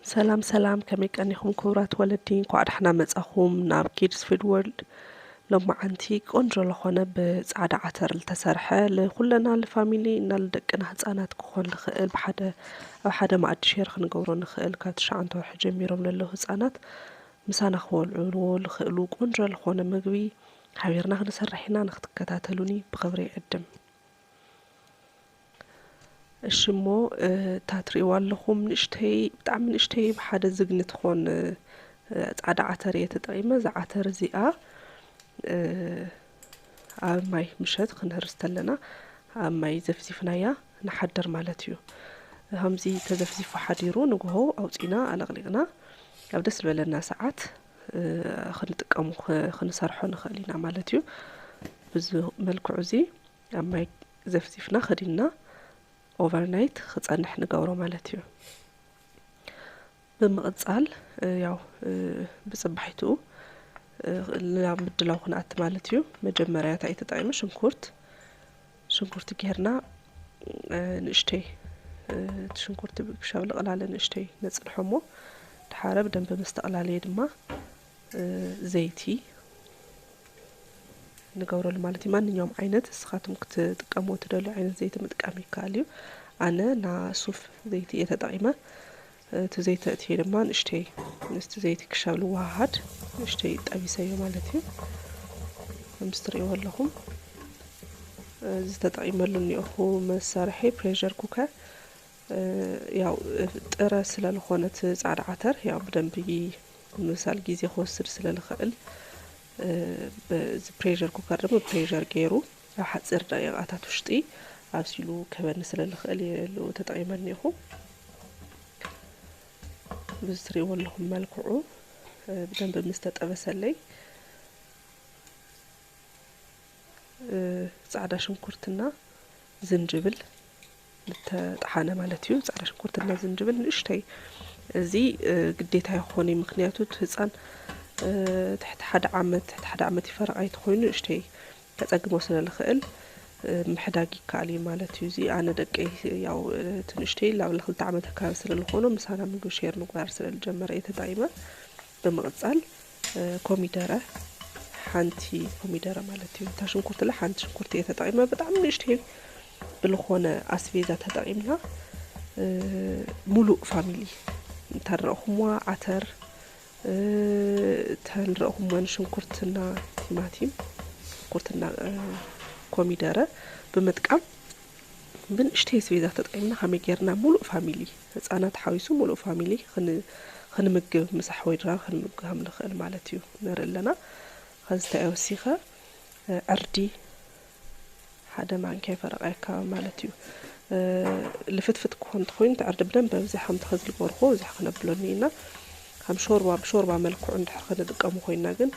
ሰላም ሰላም፣ ከመይ ቀኒኹም ክቡራት ወለዲ? እንኳዕ ደሕና መጻኹም ናብ ኪድስ ፊድ ወርልድ። ሎማዓንቲ ቆንጆ ዝኾነ ብጻዕዳ ዓተር ዝተሰርሐ፣ ንኹለና ንፋሚሊ እና ንደቅና ህጻናት ክኾን ዝኽእል፣ ብሓደ ኣብ ሓደ መኣዲ ሼር ክንገብሮ ንኽእል፣ ካብ ትሽዓተ ወርሒ ጀሚሮም ለለዉ ህጻናት ምሳና ክበልዕዎ ዝኽእሉ ቆንጆ ዝኾነ ምግቢ ሓቢርና ክንሰርሕ ኢና። ንክትከታተሉኒ ብኽብሪ ይዕድም። እሺ እሞ፣ እታ ትርእይዋ ኣለኹም ንእሽተይ፣ ብጣዕሚ ንእሽተይ ብሓደ ዝግኒ ትኾን፣ እ፣ ጻዕዳ ዓተር እየ ተጠቒመ። እዛ ዓተር እዚኣ፣ እ፣ ኣብ ማይ ምሸት ክንህርስ ተለና ኣብ ማይ ዘፍዚፍናያ ንሓድር ማለት እዩ። ከምዚ ተዘፍዚፉ ሓዲሩ ንግሆ ኣውጺና ኣለቕሊቕና ኣብ ደስ ዝበለና ሰዓት፣ እ፣ ክንጥቀሙ ክ-፣ ክንሰርሖ ንኽእል ኢና ማለት እዩ። ብዚ መልክዑ እዚ ኣብ ማይ ዘፍዚፍና ከዲንና ኦቨርናይት ክጸንሕ ንገብሮ ማለት እዩ። ብምቕጻል፣ እ፣ ያው፣ እ፣ ብጽባሒትኡ፣ እ፣ ናብ ምድላው ክንኣቲ ማለት እዩ። መጀመርያ እንታይ ተጠቒመ? ሽንኩርት፣ ሽንኩርቲ ጌርና፣ እ፣ ንእሽተይ፣ እ፣ እቲ ሽንኩርቲ ብክሻብ ልቕላለ ንእሽተይ ነጽንሖ እሞ፣ ድሓረ ብደንቢ ምስ ተቕላለየ ድማ፣ እ፣ ዘይቲ ንገብረሉ ማለት እዩ። ማንኛውም ዓይነት እስኻትኩም ክትጥቀምዎ ትደልዩ ዓይነት ዘይቲ ምጥቃም ይከኣል እዩ። ኣነ ና ሱፍ ዘይቲ እየ ተጠቒመ። እቲ ዘይቲ ኣእትየ ድማ ንእሽተይ ምስቲ ዘይቲ ክሻብ ልወሃሃድ ንእሽተይ ጠቢሰዮ ማለት እዩ። ከምዚ ትርእይዎ ኣለኹም። እዚ ተጠቒመሉ እኒኦኹ መሳርሒ ፕሬሸር ኩከር፣ እ፣ ያው ጥረ ስለ ዝኾነ እቲ ጻዕዳ ዓተር ያው ብደንቢ ምብሳል ግዜ ክወስድ ስለ ልኽእል፣ እ፣ ብ-፣ እዚ ፕሬሸር ኩከር ድማ ፕሬሸር ገይሩ ኣብ ሓጺር ደቂቓታት ውሽጢ ኣብሲሉ ክህበኒ ስለ ልኽእል እየ ሉ ተጠቒመ እኒኦኹ። ብዚ ትርእይዎ ኣለኹም መልክዑ፣ እ፣ ብደንቢ ምስ ተጠበሰለይ፣ እ፣ ጻዕዳ ሽንኩርትና ዝንጅብል ዝተጠሓነ ማለት እዩ። ጻዕዳ ሽንኩርትና ዝንጅብል ንእሽተይ፣ እዚ፣ እ፣ ግዴታ ይኾን እዩ። ምኽንያቱ እቲ ህጻን፣ እ፣ ትሕቲ ሓደ ዓመት፣ ትሕቲ ሓደ ዓመት ይፈረቕ ኣይተኾይኑ ንእሽተይ ከጸግሞ ስለ ልኽእል፣ እ፣ ምሕዳግ ይከኣል እዩ ማለት እዩ። እዚ ኣነ ደቀይ ያው፣ እ፣ እቲ ንእሽተይ ላብ ክልተ ዓመት ኣካባቢ ስለ ልኾኖ ምሳና ምግቢ ሼር ምግባር ስለ ልጀመረ እየ ተጠቒመ። ብምቕጻል፣ እ፣ ኮሚደረ፣ ሓንቲ ኮሚደረ ማለት እዩ። እታ ሽንኩርቲለ ሓንቲ ሽንኩርቲ እየ ተጠቒመ። ብጣዕሚ ንእሽተይ ብልኾነ ኣስቤዛ ተጠቒምና፣ እ፣ ሙሉእ ፋሚሊ እንተ ንረእኹምዋ ዓተር፣ እ፣ እንተ ንረእኹምወን ሽንኩርትና ቲማቲም፣ ሽንኩርትና፣ እ፣ ኮሚደረ ብምጥቃም ብንእሽተይ ኣስቤዛ ተጠቒምና ከመይ ጌርና ሙሉእ ፋሚሊ፣ ህጻናት ሓዊሱ ሙሉእ ፋሚሊ ክን-፣ ክንምግብ፣ ምስ ኣሕወይ ድራር ክንምግብ ከም ንኽእል ማለት እዩ ነርኢ ኣለና። ኸዚ እንታይ እየ ወሲኸ? እ፣ ዕርዲ ሓደ ማንኪያ ፈረቓ ኣካባቢ ማለት እዩ። እ፣ ልፍትፍት ክኾን እንተኾይኑ፣ እቲ ዕርዲ ብደንብ ኣብዚሓ ከምቲ ኸዚ ዝገበርኩዎ፣ ኣብዚሓ ክነብሎ እኒኢና። ከም ሾርባ፣ ብሾርባ መልክዑ እንድሕር ክንጥቀሙ ኮይና ግን፣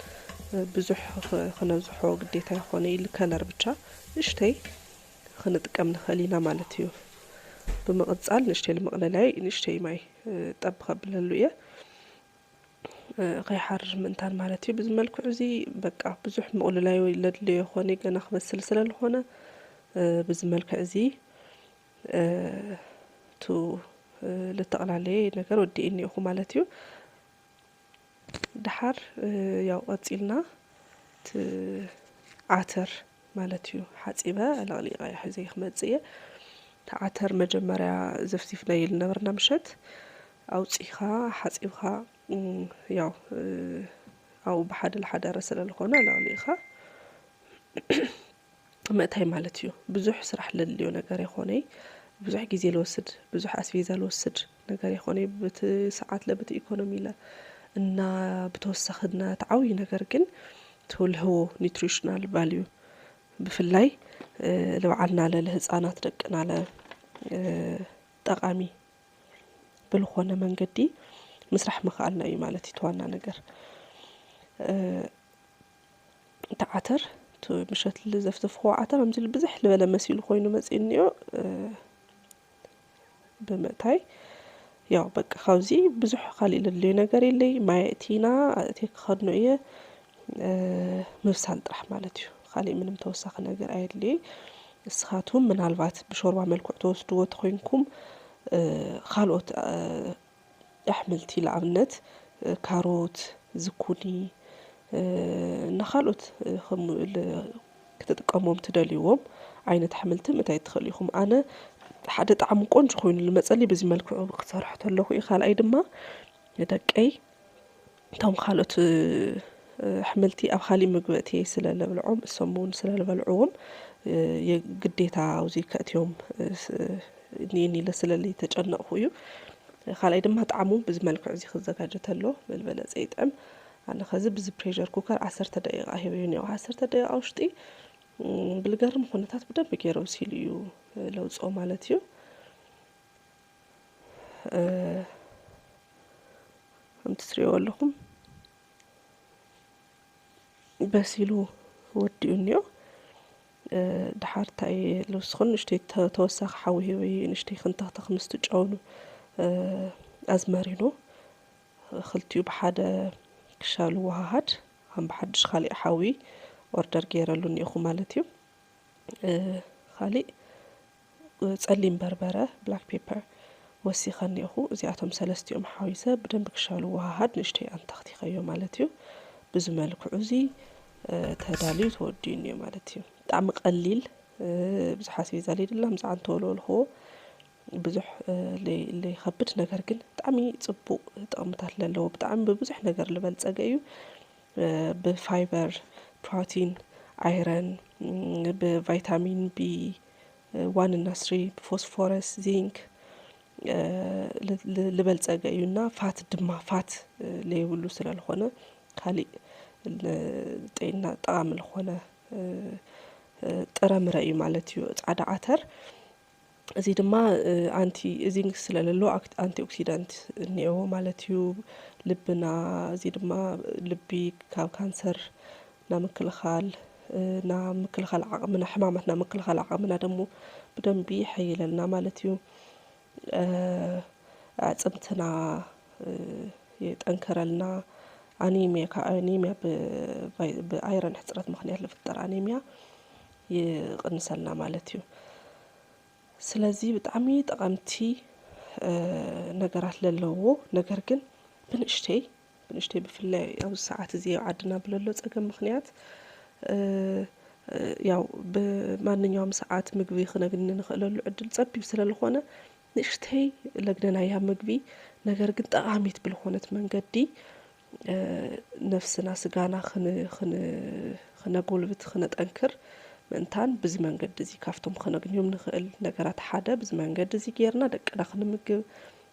እ፣ ብዙሕ ኽ-፣ ክነብዝሖ ግዴታ ይኾነ ኢሉ ከለር ብቻ ንእሽተይ ክንጥቀም ንኽእል ኢና ማለት እዩ። ብምቕጻል ንእሽተይ ልመቕለላይ፣ ንእሽተይ ማይ፣ እ፣ ጠብ ከብለሉ እየ። እ፣ ከይሓርር ምእንታን ማለት እዩ። ብዚ መልክዑ እዚ በቃ ብዙሕ ምቕልላዩ ለድልዮ ይኾነ ገና ክበስል ስለ ዝኾነ፣ እ፣ ብዚ መልክዕ እዚ፣ እ፣ እቱ፣ እ፣ ልተቕላለየ ነገር ወዲኤ እኒኦኹ ማለት እዩ። ደሓር፣ እ፣ ያው ቀጺልና እቲ ዓተር ማለት እዩ ሓጺበ ለቕሊቐ ሒዘ ክመጽእ እየ። እቲ ዓተር መጀመርያ ዘፍዚፍናዮ ዝነበርና ምሸት ኣውጺኻ ሓጺብካ፣ እም፣ ያው፣ እ፣ ኣብኡ ብሓደ ልሓደረ ስለ ዝኾነ ለቕሊቕኻ ምእታይ ማለት እዩ። ብዙሕ ስራሕ ለድልዮ ነገር ይኾነይ፣ ብዙሕ ግዜ ልወስድ፣ ብዙሕ ኣስቤዛ ልወስድ ነገር ይኾነይ፣ ብቲ ሰዓት ለ፣ ብቲ ኢኮኖሚ ለ እና ብተወሳኺ እና እቲ ዓብዪ ነገር ግን ትውልህዎ ኒትሪሽናል ቫልዩ ብፍላይ፣ እ፣ ልብዓልና ለ፣ ልህፃናት ደቅና ለ፣ እ፣ ጠቓሚ ብልኾነ መንገዲ ምስራሕ ምኽኣልና እዩ ማለት እዩ እቲ ዋና ነገር። እ፣ እቲ ዓተር፣ እቲ ምሸት ልዘፍዘፍክዎ ዓተር፣ ከምዚ ኢሉ ብዝሕ ልበለ መሲሉ ኮይኑ መጺኡ እኒኦ፣ እ፣ ብምእታይ፣ ያው በቃ ካብዚ ብዙሕ ካሊእ ለድልዮ ነገር የለይ። ማይ ኣእቲና፣ ኣእትየ ክኸድኖ እየ። እ፣ ምብሳል ጥራሕ ማለት እዩ። ካሊእ ምንም ተወሳኺ ነገር ኣየድልይ። ንስኻትኩም ምናልባት ብሾርባ መልክዕ ተወስድዎ ተኾይንኩም፣ እ፣ ካልኦት፣ እ፣ ኣሕምልቲ፣ ንኣብነት ካሮት፣ ዝኩኒ እና ካልኦት ክትጥቀሞም ትደልይዎም ዓይነት ኣሕምልቲ ምእታይ ትኽእሉ ኢኹም። ኣነ ሓደ ጣዕሚ ቆንጆ ኮይኑ ዝመፀሊ በዚ መልክዑ ክሰርሖ ተለኹ እዩ። ካልኣይ ድማ ደቀይ እቶም ካልኦት ኣሕምልቲ ኣብ ካሊእ ምግቢ እትየ ስለ ለብልዖም እሶም እውን ስለ ዝበልዕዎም ግዴታ ኣብዚ ከእትዮም እኒኤኒ ኢለ ስለ ተጨነቕኩ እዩ። ካልኣይ ድማ ጣዕሙ ብዚ መልክዕ እዚ ክዘጋጀ ተሎ በልበለፀ ይጥዕም። ኣነ ከዚ ብዚ ፕሬሸር ኩከር ዓሰርተ ደቂቃ ሂበዮ እኒኦ። ዓሰርተ ደቂቃ ውሽጢ ብልገርም ኩነታት ብደንብ ገይረ ብሲሉ እዩ ለውፅኦ ማለት እዩ። ከምቲ ትሪእዎ ኣለኹም በሲሉ ወዲኡ እኒኦ። ድሓር እንታይ ልውስኹን ንእሽተይ ተወሳኺ ሓዊ ሂበይ ንእሽተይ ክንተኽተኽ ምስ ትጨውኑ ኣዝመሪኖ ክልቲኡ ብሓደ ክሻሉ ውሃሃድ ከም ብሓድሽ ካሊእ ሓዊ ኦርደር ገይረሉ እኒኦኹ ማለት እዩ። ካሊእ ጸሊም በርበረ፣ ብላክ ፔፐር፣ ወሲኸ እኒኦኹ። እዚኣቶም ሰለስቲኦም ሓዊሰ ብደንብ ክሻሉ ውሃሃድ ንእሽተይ ኣንተኽቲኸዮ ማለት እዩ። ብዚ መልክዑ እዚ ተዳልዩ ተወዲኡ እኒኦ ማለት እዩ። ብጣዕሚ ቀሊል ብዙሕ ኣስቤዛ ዘይድላ ምዝዓን ተወልወልኽዎ ብዙሕ ለይኸብድ ነገር ግን ብጣዕሚ ፅቡቅ ጥቕምታት ለለዎ ብጣዕሚ ብብዙሕ ነገር ዝበልፀገ እዩ። ብፋይበር፣ ፕሮቲን፣ ኣይረን፣ ብቫይታሚን ቢ ዋን እና ስሪ፣ ብፎስፎረስ፣ ዚንክ ዝበልፀገ እዩ እና ፋት ድማ ፋት ለይብሉ ስለልኾነ ካሊእ ንጤና ጠቃሚ ልኾነ ጥረምረ እዩ ማለት እዩ ፃዕዳ ዓተር። እዚ ድማ ኣንቲ ዚንክ ስለለሎ ኣንቲ ኦክሲዳንት እኒአዎ ማለት እዩ። ልብና እዚ ድማ ልቢ ካብ ካንሰር ናብ ምክልኻል ናብ ምክልኻል ዓቕምና ሕማማት ናብ ምክልኻል ዓቕምና ደሞ ብደንቢ ይሐይለልና ማለት እዩ። ኣፅምትና የጠንክረልና። ኣኒሚያ ካብ ኣኒሚያ ብኣይረን ሕፅረት ምክንያት ዝፍጠር ኣኒሚያ ይቕንሰልና ማለት እዩ። ስለዚ ብጣዕሚ ጠቐምቲ ነገራት ለለዎ ነገር ግን ብንእሽተይ ብንእሽተይ ብፍላይ ኣብዚ ሰዓት እዚ ኣብ ዓድና ብለሎ ፀገም ምክንያት ያው ብማንኛውም ሰዓት ምግቢ ክነግኒ ንኽእለሉ ዕድል ፀቢብ ስለልኾነ ንእሽተይ ለግደናያ ምግቢ ነገር ግን ጠቓሚት ብልኾነት መንገዲ ነፍስና ስጋና ክነጎልብት ክነጠንክር ምእንታን ብዚ መንገዲ እዚ ካብቶም ክነግንዮም ንኽእል ነገራት ሓደ ብዚ መንገዲ እዚ ጌርና ደቅና ክንምግብ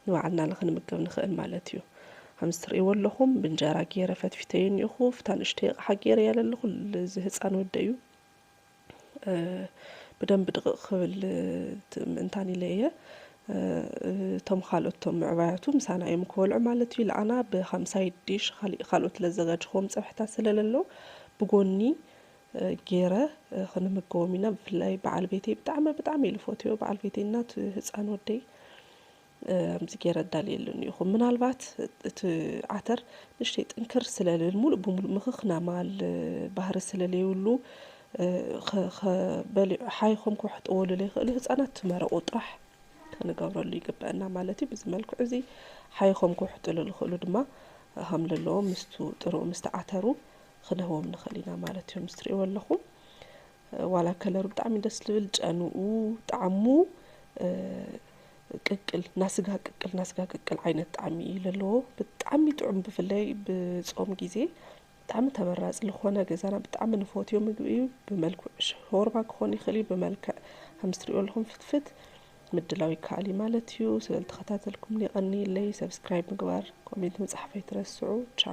ንባዕልና ክንምገብ ንኽእል ማለት እዩ። ከምዚ ትርእይዎ ኣለኹም ብእንጀራ ገይረ ፈትፊተዮ እኒኦኹ። ፍታ ንእሽተይ ኣቕሓ ገይረ ያለ ኣለኹ። እዚ ህፃን ወደ እዩ። ብደንብ ድቕቕ ክብል ምእንታን ኢለ እየ። እቶም ካልኦት እቶም ምዕባያቱ ምሳና እዮም ክበልዑ ማለት እዩ። ለኣና ብካምሳይ ዲሽ ካልኦት ለዘጋጅኽዎም ፀብሕታት ስለለሎ ብጎኒ ገይረ ክንምገቦም ኢና። ብፍላይ በዓል ቤተይ ብጣዕሚ ብጣዕሚ ኢሉ ፈትዮ። በዓል ቤተይና ህፃን ወደይ ከምዚ ገይረ ኣዳልየሉ እኒኹ። ምናልባት እቲ ዓተር ንእሽተይ ጥንክር ስለልብል ሙሉእ ብሙሉእ ምኽኽ ናማል ባህሪ ስለለይብሉ በሊዑ ሓይኾም ክውሕጥዎ ለለይኽእሉ ህፃናት ትመረቑ ጥራሕ ክንገብረሉ ይግበአና ማለት እዩ። ብዚ መልክዑ እዚ ሓይኾም ክውሕጥሉ ዝኽእሉ ድማ ከም ለለዎም ምስቱ ጥርኡ ምስ ተዓተሩ ክንህቦም ንኽእል ኢና ማለት እዩ። ምስ ትርእይዎ ኣለኹም ዋላ ከለሩ ብጣዕሚ ደስ ዝብል ጨንኡ ጣዕሙ ቅቅል ናስጋ ቅቅል ናስጋ ቅቅል ዓይነት ጣዕሚ እዩ ለለዎ። ብጣዕሚ ጥዑም ብፍላይ ብፆም ግዜ ብጣዕሚ ተመራፂ ዝኾነ ገዛና ብጣዕሚ ንፈትዮ ምግቢ እዩ። ብመልክዕ ሾርባ ክኾን ይኽእል እዩ። ብመልክዕ ከም ትሪኦ ኣለኹም ፍትፍት ምድላው ይከኣል እዩ ማለት እዩ። ስለዝተኸታተልኩም የቐንየለይ። ሰብስክራይብ ምግባር ኮሜንት ምፅሓፍ ኣይትረስዑ። ቻው።